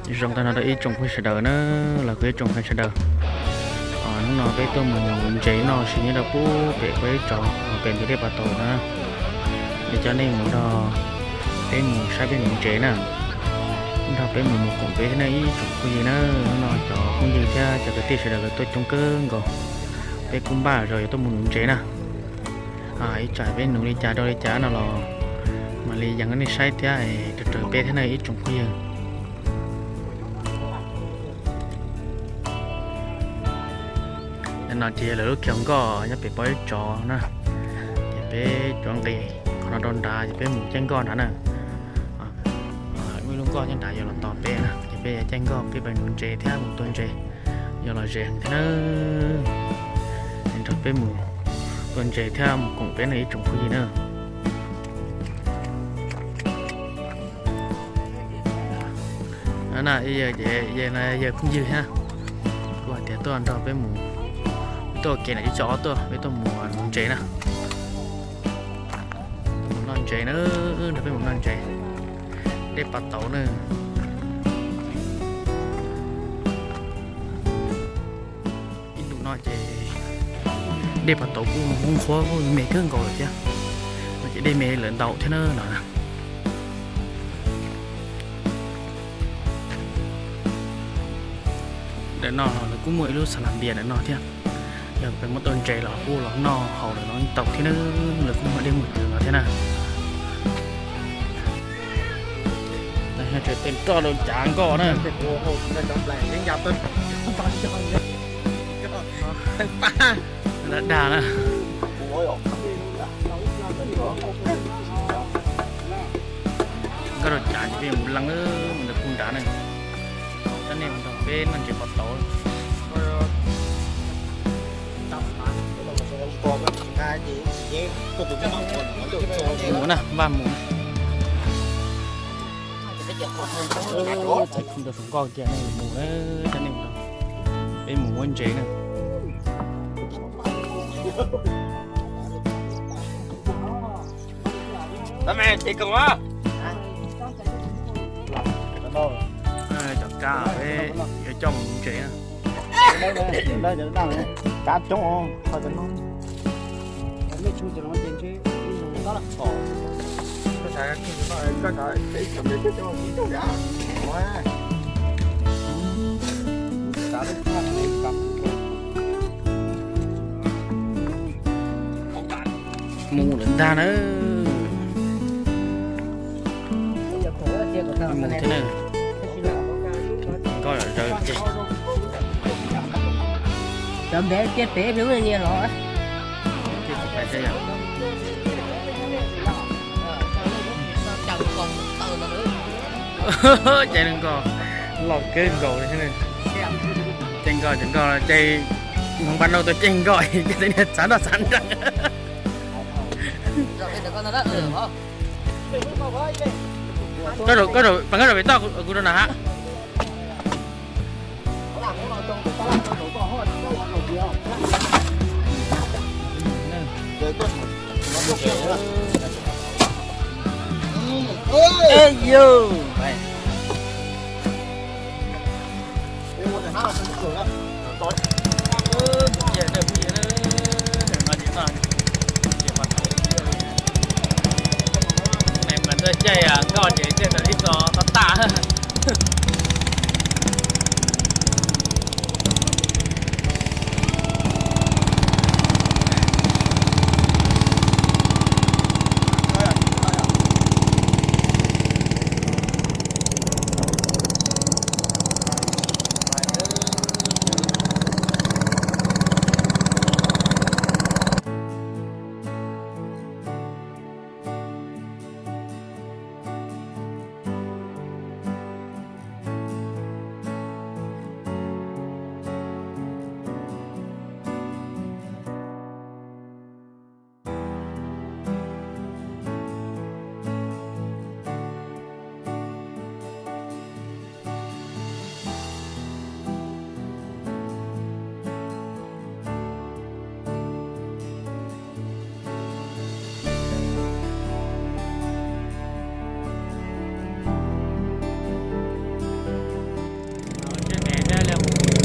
Zoo tag no rau ib tsoom phooj ywg sawv daws na, los kuj ib tsoom phooj ywg sawv daws. Hnub no peb tuaj mus nuv ntses noj sis nyob rau pub pem peb tsov pem ntug dej Pas Tauv na. Es coj nej mus nrog peb mus saib peb nuv ntses na, nrog peb mus mus koom peb thiab na ib tsoom phooj ywg na. Hnub no cov phooj ywg thiab cov kwv tij sawv daws lawv tuaj coob kawg nkaus, peb kuj npaj zog yuav tuaj mus nuv ntses na. Ib tsam peb nuv li cas rau li cas no los mam li yees nej saib thiab raws raws peb thiab na ib tsoom phooj ywg. No ces yog lawv lub khiav nkoj nyob pem pob zeb tsov na. Ces peb cov nqis qhov no rau nrad ces peb mus caij nkoj nrad na. Muaj ib lub nkoj nyob nrad yuav los tos peb na, ces peb yuav caij nkoj peb pais nuv ntses thiab mus tua ntses, yuav los ze heev thiab na. Nrog peb mus tua ntses thiab mus koom peb na ib tsoom phooj ywg na. Yawg phooj ywg thiab, kuj hais tias tuaj nrog peb mus, tuaj kev na ib co ob tuaj peb tuaj mus nuv ntses na. Mus noj ntses na, nrog peb mus noj ntses. Dej Pas Tauv na. Ib ntus no ces dej Pas Tauv kuj mus nqhuab kuj me kawg nkaus lawm thiab. No ces dej me lawm ntau thiab na no. Ntawm no lawv kuj muaj ib lub xas las npias ntawm no thiab. Yog peb muab tua ntses los kuj los noj haus lawm no tau thiab na, lawv kuj muaj dej muag cwv no thiab na. Tseem roj rau cav nkoj na. Dag na. Nkoj rau cav ces peb mus leej mus ntawm pug nrad na. Coj nej mus nrog peb noj ntses Pas Tauv. Mus na, npaj mus. Txais khoom rau saum nkoj kiag nej mus na, coj nej mus, peb mus muab ntses na. Cov kab peb yuav coj mus nuv ntses na. Kab coob os. Mus lawm ntag na. Mus thiab na. Nkoj zaws ces. Cov npev tiaj pem peb lub niag los. Caij nkoj los kawg nkaus li thiab. Caij nkoj, caij nkoj, caij hmoov npaj nrauj tuaj caij nkoj, caij tej niag txhav nroj txhav nrees. Koj, koj, pab nkoj rau pem toj, kuv rau nram hav. Caij nkoj ces caij tau ib txoj toj tag.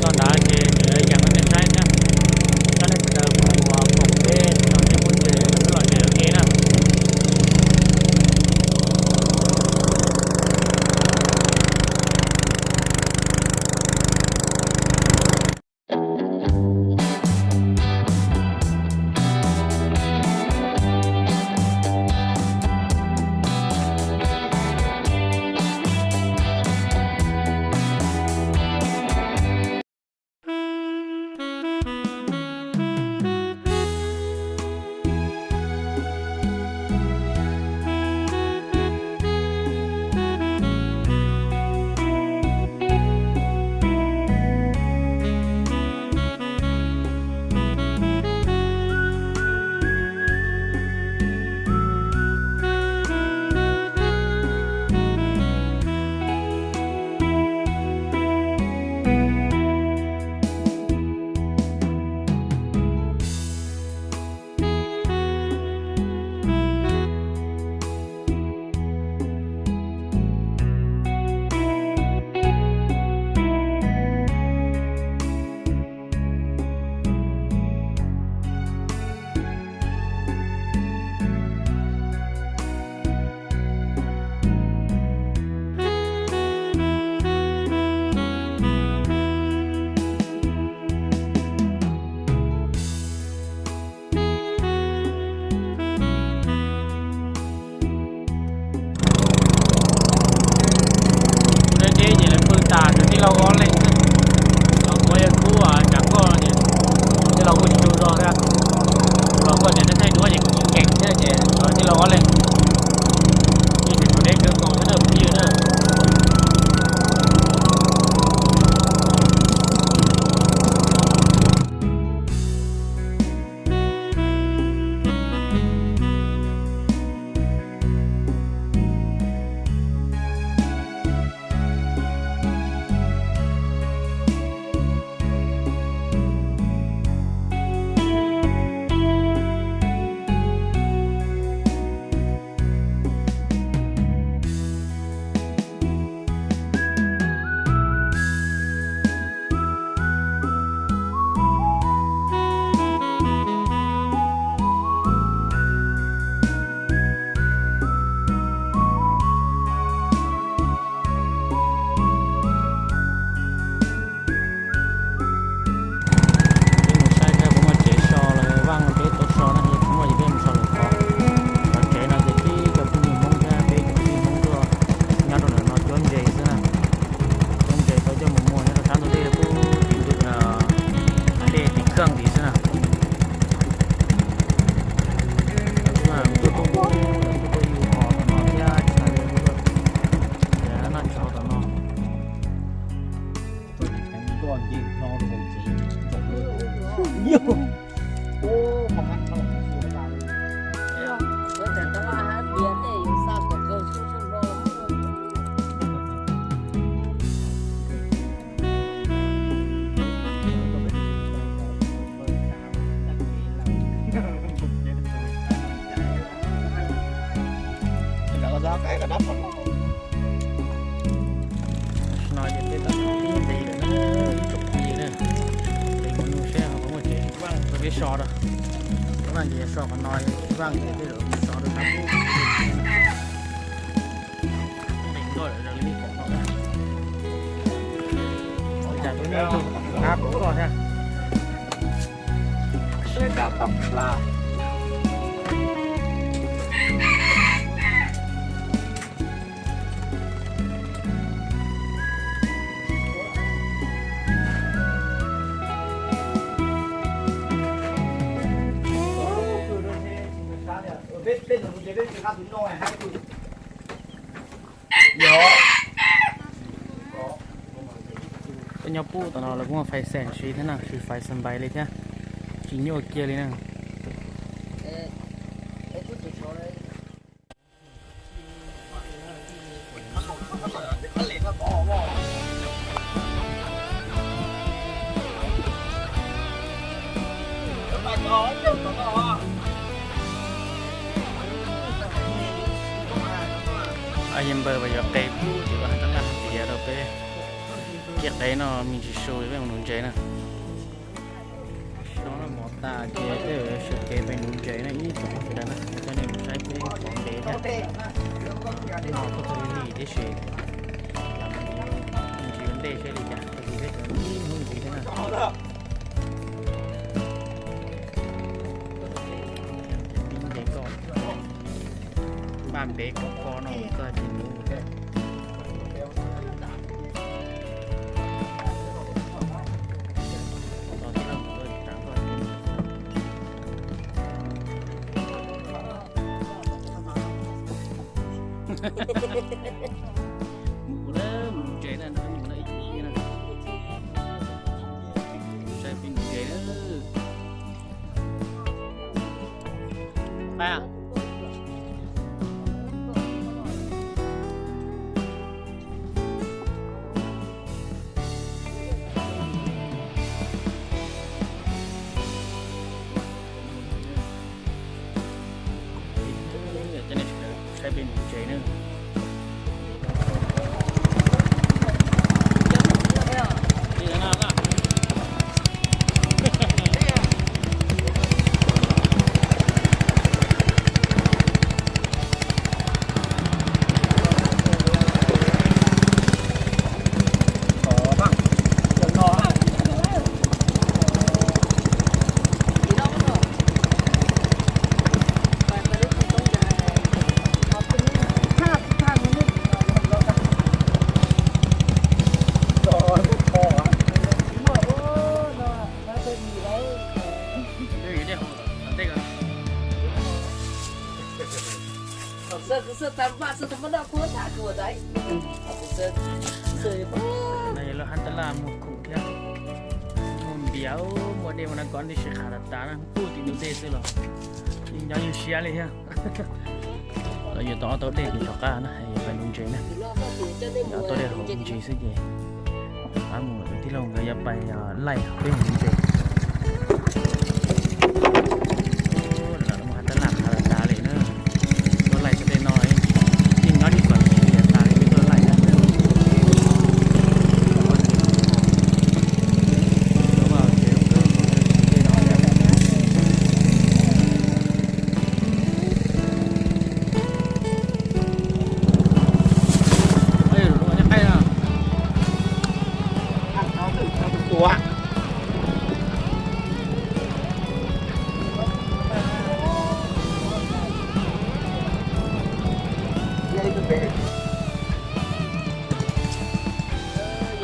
Tau ntawd ces yuav yees rau nej saib thiab. Coj nej sawv daws mus koom peb no thiab, peb los ces lawv twb los ces ua ke na. Kuv deb deb ces lawv pw tas, tij laug ob leeg xwb. Los kuv yog khub tsav nkoj ces tij laug kuj tsis tsaug zog thiab. Los koj tias nej thaij duab ces kuv tsis nkees thiab ces tij laug ob leeg. Yeej tseem tshuav deb kawg nkaus thiab na phooj ywg na. Peb mus saib saib puas muaj tsev so los vaj peb tau so na, yog muaj ces peb mus so lawm qhov. Qhov tsev no ces tib cov phooj ywg Hmoob thiab peb cov phooj ywg Hmoob tuaj nyob rau ntawm no cuab ntses xwb na. Cuab ntses tau coj mus muag nyob rau sab ntug dej pub tim ntug dej tim kheej tim xwb na. Tuaj tuaj mus tuaj yu hos no thiab tsis hais li tuaj noj tshauv tom no. Tam sim no ces peb tau tib ntev lawm na, ib tsoom phooj ywg na, es mus nug seb ho puas muaj tsev vaj rau peb so rau. Vaj ces so qhov no, vaj ces peb yuav mus so rau sab pub. Ntev nkoj lawm, raws li nej pom no na. Cas peb muaj qab pov nkoj thiab. Peb nyob pub tom no lawv kuj muaj fais xeem siv thiab na, siv fais xas npais li thiab, tsis nyuaj kiag li na. Yog npawg mas yuav qe pub ces tab laj tiav rau peb. Kev qev no me ntsis su peb mus nuv ntses na. Sau mov tas ces peb sawv kev pem nuv ntses na, ib tsoom sawv daws na, coj nej mus saib peb pov ntev thiab. Tej no tuaj txog li li tiam sis ntsis ua ntej saib li cas, tag kis peb tseem ib hnub ntxiv thiab na. Pib nce nkoj, npaj npev koj kho no txog tsis mus. Mus kuv lawm, mus ntses na, mus lawm ib ib na. Saib peb mus ntses na. Pab. Coj nej saib peb mus ntses na. Lawv hab tab laj muag khoom thiab, muag npias, muaj dej muaj nas kov ntij sib qhav tas tas na, kuj tim ntug dej xwb los yeej nyob yeej siab li thiab. Lawv yuav tau ob tau dej tim tom qab na, yuav pais nuv ntses na. Ob tau dej hauv ntsis xwb ces pab mus, tij laug nkawd yuav pais laij peb mus nuv ntses. Lawv muag hab tab laj qhav tas tas li na, tuaj laij txog tej no yeej nyob tsis kom ntsis li tas li peb tuaj laij na.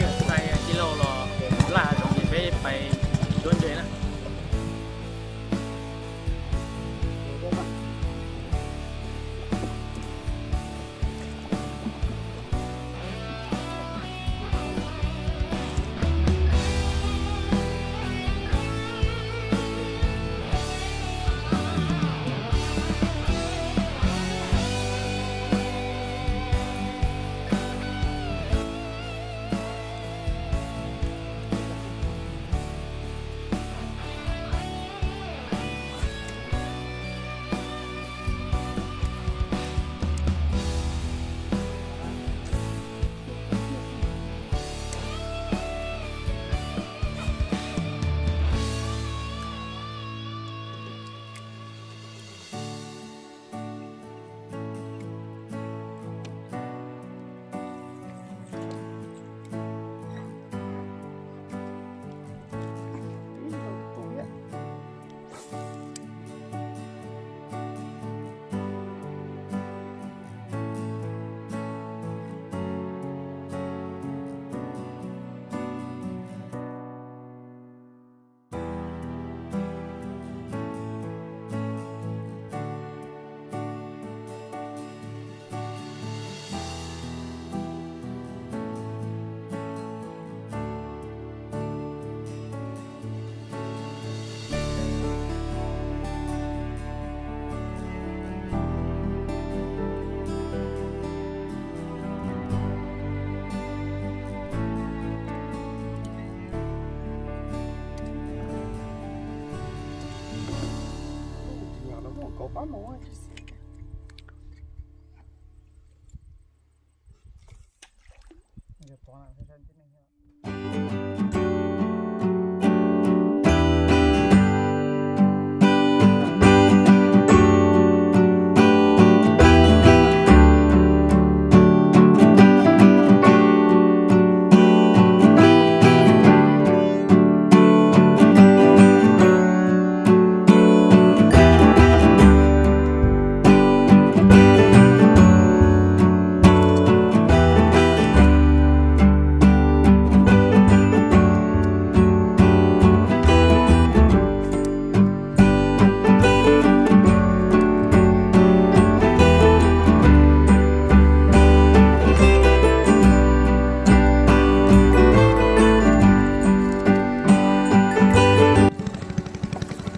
Yog tij laug los laj zoov ces peb pais cuab ntses na.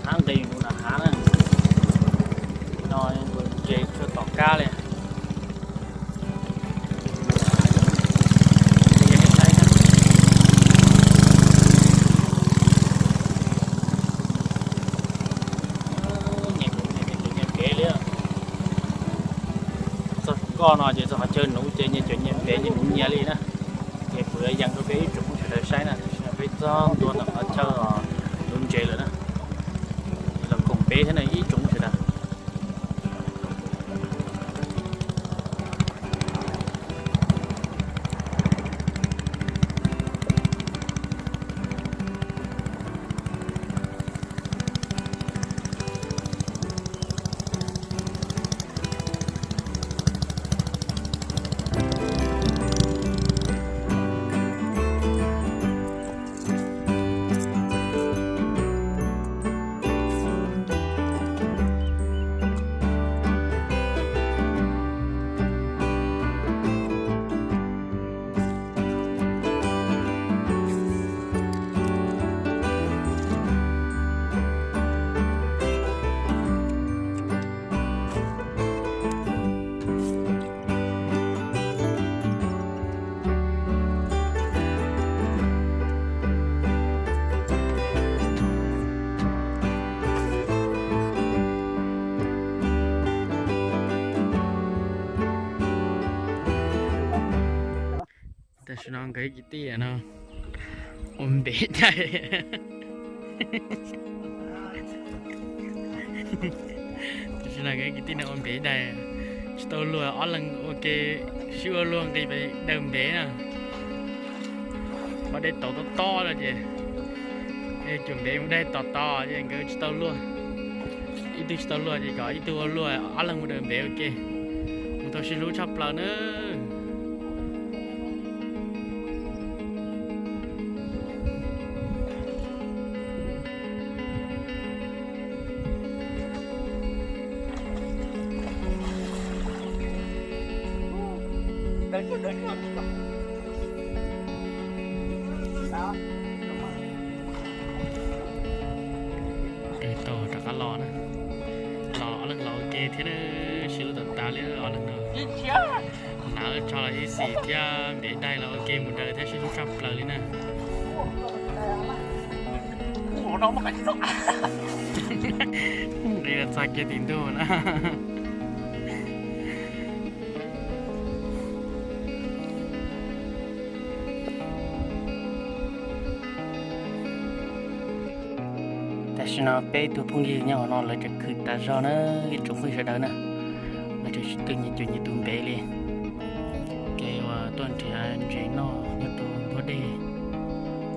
Hav nqis mus nram hav na, no ntses tsuag tom kab li. Nyias kev li. Txog nkoj no ces txog qhov chaw nuv ces nyias caum nyias pem nyias nuv nyias li na. Ces kuv yuav yees rau peb ib tsoom phooj ywg sawv daws saib na, tam sim no peb txog ntua ntawm qhov chaw nuv ntses lawm na, los koom peb thiab na ib tsoom phooj ywg sawv daws. Tam sim no nkawd kwv tij no ua npev daim. Tam sim no nkawd kwv tij no ua npev daim, tsis tau luag, ob leeg ua ke sib ua luag nqis pem daws npev na. Pom dej tauv tob tob no ces, cuam npev mus daig tos tos ces nkawd tsis tau luag. Ib tug tsis tau luag ces kom ib tug ua luag, ob leeg mus daws npev ua ke, mus tau sib hlub tshaj plaws na. Tau rov qab los na, los ob leeg los ua ke thiab na, sib hlub tas tas li ob leeg no. Hnav tso los ib xim thiab npev daig los ua ke mus daws thiab sib hlub tshaj plaws li na. Nqis los txog kiag tim ntuj na. Tam sim no peb tug phooj ywg nyob hauv no lawv tseem khwv tas zog na, ib tsoom phooj ywg sawv daws na, lawv tseem sib tw nyias caum nyias tus npev li. Ces uas tuaj nrhiav ntses noj nyob rau ntug dej,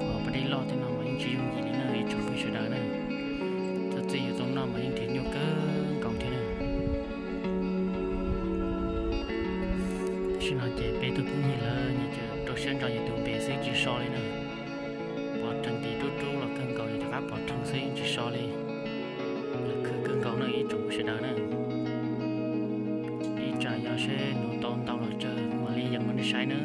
uas pas dej loj tej no mas yeej tsis yooj yim li na ib tsoom phooj ywg sawv daws na. Txog txij yuav tau noj mas yeej nrhiav nyuaj kawg nkaus thiab na. Tam sim no ces peb tug phooj ywg lawv nyias rau siab ntso nyias tus npev xwb tsis so li na. Pov rhees tim rub rub los kawg nkaus, rov qab pov rhees xwb yeej tsis so li. Lawv khwv kawg nkaus na ib tsoom sawv daws na. Ib tsam yog seb nuv tau ntau los tsawg mam li yees rau nej saib na.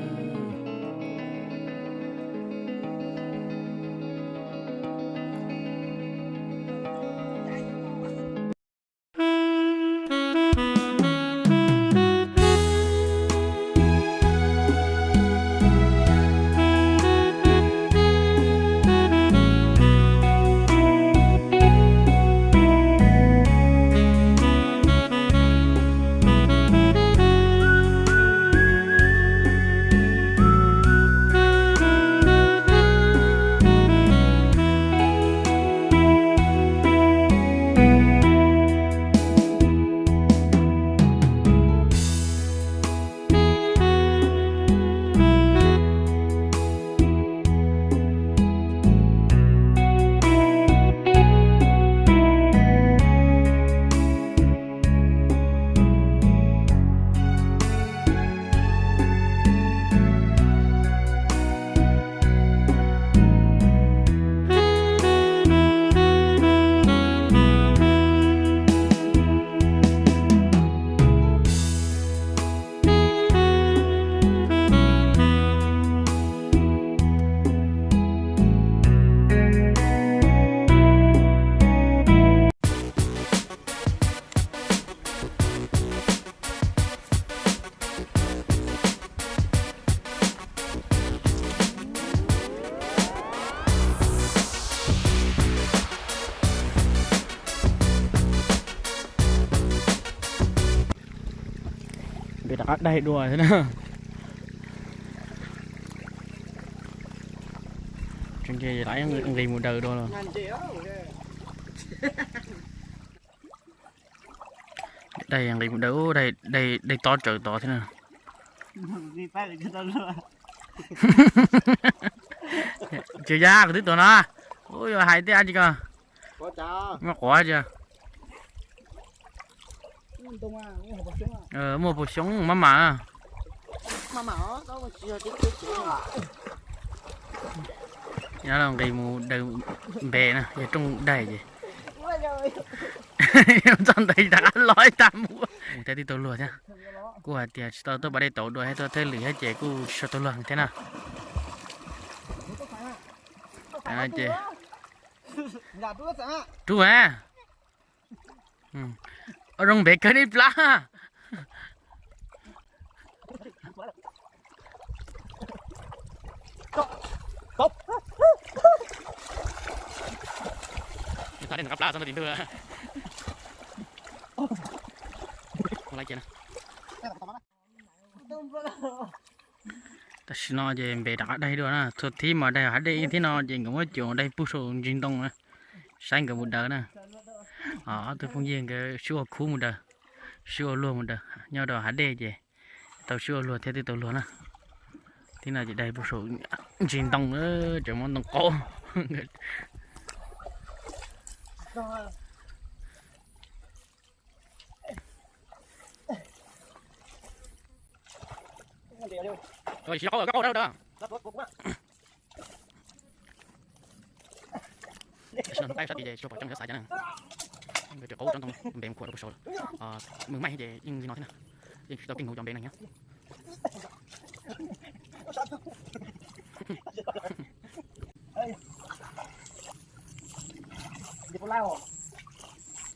Daig dua xwb na. Tseem nqis mus daws dua los. Daig nqis mus daws, daig tob tsawv tod thiab na. Tsis yog kuv twb tuaj no. Ua yog hais tias tsis ko. Muaj quav tsis. Muaj pua xyoob mab mam. Nyob los nqis mus daws npe na, yog rooj daig ces. Txog ntawd rov qab los ib tag mus. Mus thiab twb tau luag thiab. Kuj hais tias tsis tau tuaj pas dej tauv dua thiab tuaj thawj lwm thiab ces kuj tsis tau luag thiab na. Ces rub a. Zoo npe kawg ib plab. Tam sim no ces npe rov qab daig dua na, txhua thib mas daig hav dej ib thib no ces nkawd muab coj daig puag saum ntsis ntoo na, saib nkawd mus daws na. Ob tug phooj ywg nkawd sib ua khub mus daws, sib ua luag mus daws nyob rau hav dej ces tau sib ua luag thiab twb tau luag na. Thib no ces daig puag saum ntsis ntoo, tseem muab ntoo qaub. Tam sim no hnub qaib sab tid ces tsis tau pom coob cov xaiv cov na. Nkawd tseem qaub tsob ntoo npe mus khuam rau puag saud. Mws maij ces yeej li no thiab na. Yeej tsis tau keej nuv cov npe neeg nyob.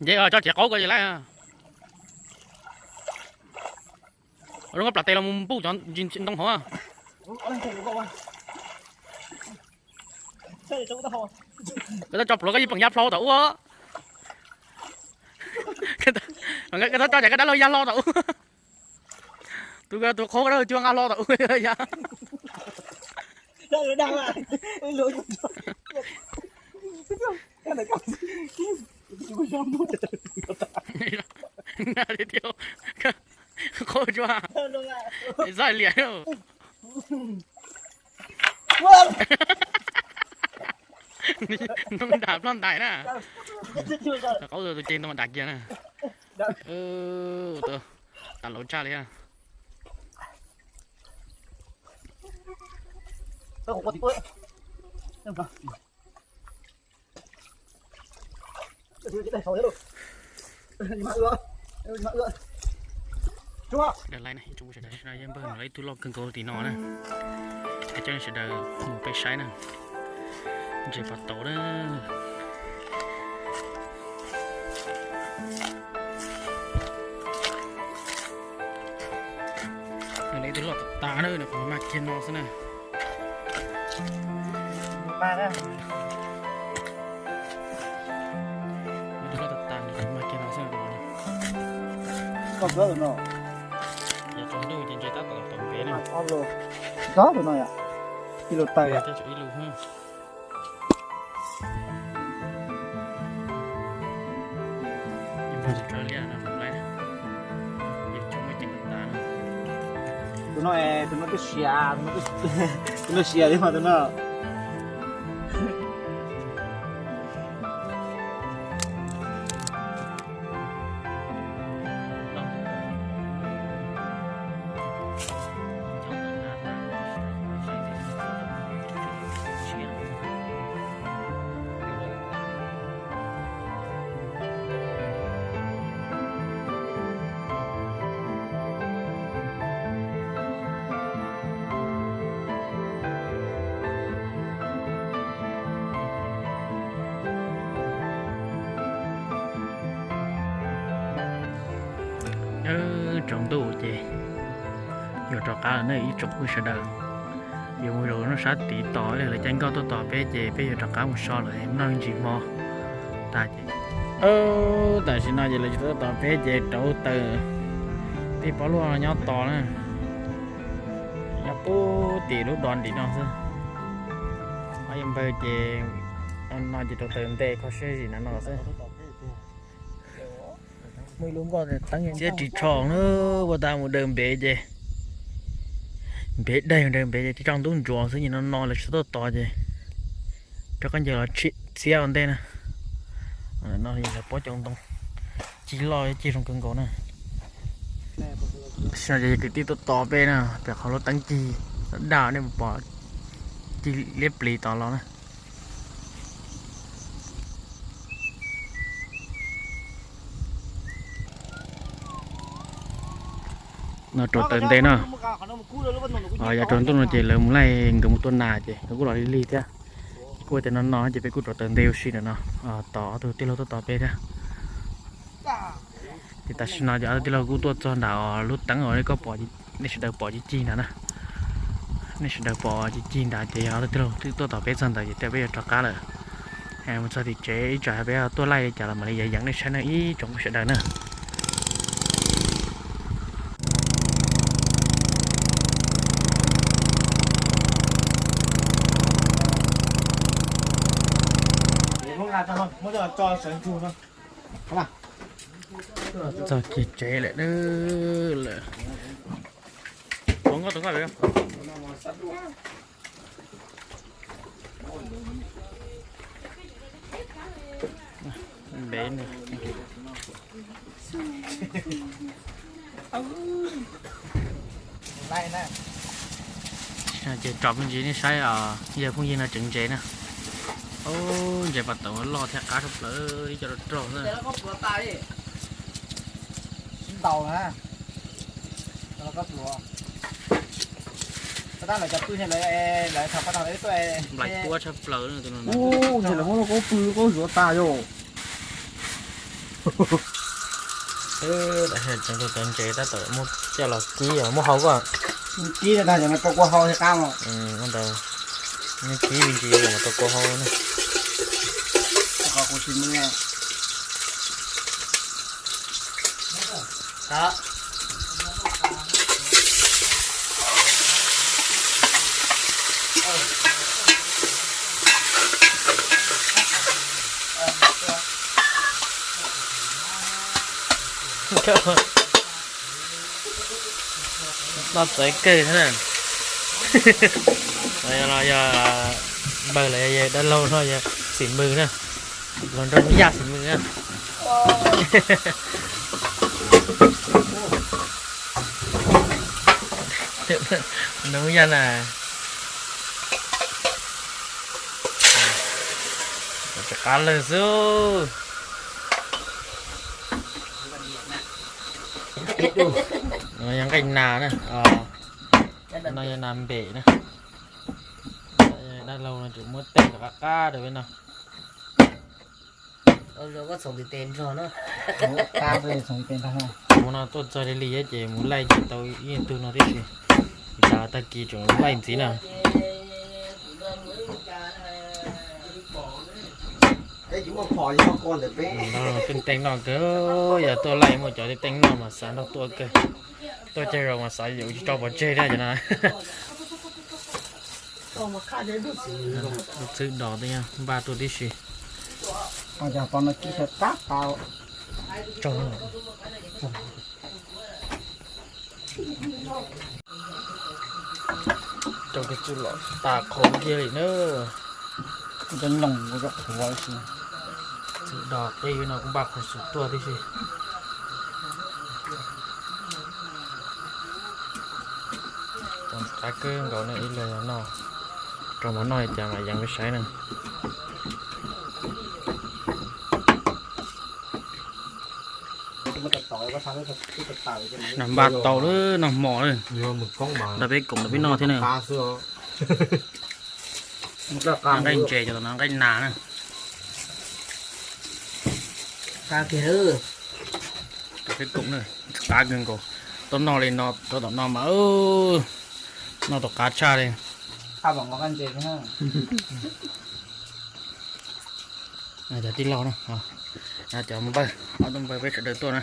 Nce tso tsev qaub ko lawm. Zoo plam tes los mus npuj cov ntsis ntoo hauv. Koj txhob tso pluav koj yeej pom ya hlo tom ub. Koj txhob tso tsam koj dab laug ya hlo tom ub. Tus, tus qhov dab laug cua nqa hlo tom ub ya. Qhov tsuas txoj liam. Ntoo dam ploj ntais na. Qaub tus ces ntoo dam kiag na. Tas laus tshaj li. Daws laib na, ib tsoom phooj ywg sawv daws, ib tug loj kawg nkaus tim no na. Hais coj sawv daws mus peb saib na. Ntses pov tauv na. Nws ib tug loj tas tas na, nws qhov maj kiag no xwb na. Ib tug loj tas tas, nws qhov maj kiag no xwb na. Yog tsaus ntuj ces ntses tab tom tawm pem na. Ib lus taw, ib lus. Tus no, tus no twb siav, tus no siav li mas tus no. Tsaus ntuj ces yuav rov qab lawm ne ib tsoom phooj ywg sawv daws. Yuav mus zaum noj sab tid tos lawv caij nkoj tuaj tos peb ces peb yuav rov qab mus so lawm, noj ntsis hmo tas ces. Tam sim no ces lawv tsis tuaj tos peb ces rauv taws Tij pov luaj nyob tos na, nyob puag tim lub dos nrim no xwb. Ob yawg npawg ces no ces rau taws nte kho siab zim no no xwb. Txiab ris tsho na, ua tas mus daws npev ces, npev daig daws npev ces tsis tso ntub ntsuav xwb, nim no no lawv tsis tuaj tos ces rov qab ncaws los txiab ua ntej na. No lawv pob coom ntoo cig loj cig zoo kawg nkaus na. Tam sim no ces yog kwv tij tuaj tos peb na, pem qhov lub teeb cig daj nej mus pom cig liab plis tom los na. No rau taws nte no, yav tsaus ntuj no ces lawv mus laij nkawd mus tua nas ces nkawd kuj los lig lig thiab. Kuj tias no no ces peb kuj rau taws nte ua si ntawm no, tos ob tug tij laug tuaj tos peb thiab. Ces tam sim no ces ob tug tij laug kuj tuaj txog nram lub teeb uas nej sawv daws pom cig cig ntawd na. Nej sawv daws pom cig cig ntawd ces yog ob tug tij laug twb tuaj tos peb txog ntawd ces thiaj peb yuav rov qab lawm. Mus txog tim tsev ib tsam peb tuaj laij li cas los mam li yeev nej saib na ib tsoom sawv daws na. Txog kiag tsev lawm lawm. Npev no ces tso me ntsis nej saib os, yawg phooj ywg no tseem ntses na. Ub, ntses pas tawm loj thiab qab tshaj plaws, ib co rog rog xwb. Nplai tuab tshaj plaws tus no. Ub, ntshe lawv muab lub kaub pw lub kaub zuav tas yom. Tam sim no cov ntses tab tom muab coj los kib muab hau koj. Kib tag cov no rau kua hau thiab qab os. Ntawd, kib me ntsis rau kua hau na. Noj txawv kawg thiab na. Los yog npawg los yog dab laug no yog xim mws na. Los nrog Hmoob Yaj xim mws na. Nrog Hmoob Yaj na. Rov qab lawg xwb. No yog nqaij nas na, no yog nas npem na. Dab laug no tseem muab teeb rov qab qab rau peb no. Mus no tuaj txog li li thiab ces mus laij ces tau ib tug no tib si. Ua cas tag kis tseem laij ntxiv na. Tej teeb noj kawg, yog tuaj laij muaj cov tej teeb noj mas xav nrog tuaj kawg. Tuaj caij zaus mas xav yuav tsis tso pov tseg thiab cov no. Txwb dos npaj tuaj tib si. Cov kws txwj los tas qhuav kiag li na. Cov nyoos cov qhuav si. Txwm dos qij no kuj npaj qhuav xum tuaj tib si. Cov qab kawg nkaus no ib leeg noj. Rau mov noj li cas mas yees peb saib na. Noj npaj tau lawm, noj hmo lawm. Nrog peb koom nrog peb noj thiab na. Nqaij ntses cov no nqaij nas na. Rau peb koom na, qab kawg nkaus. Tuaj noj li no rau tom no mas noj tau qab tshaj li. Cov tij laug na, cov npawg, ob tug npawg peb sawv daws tuaj na.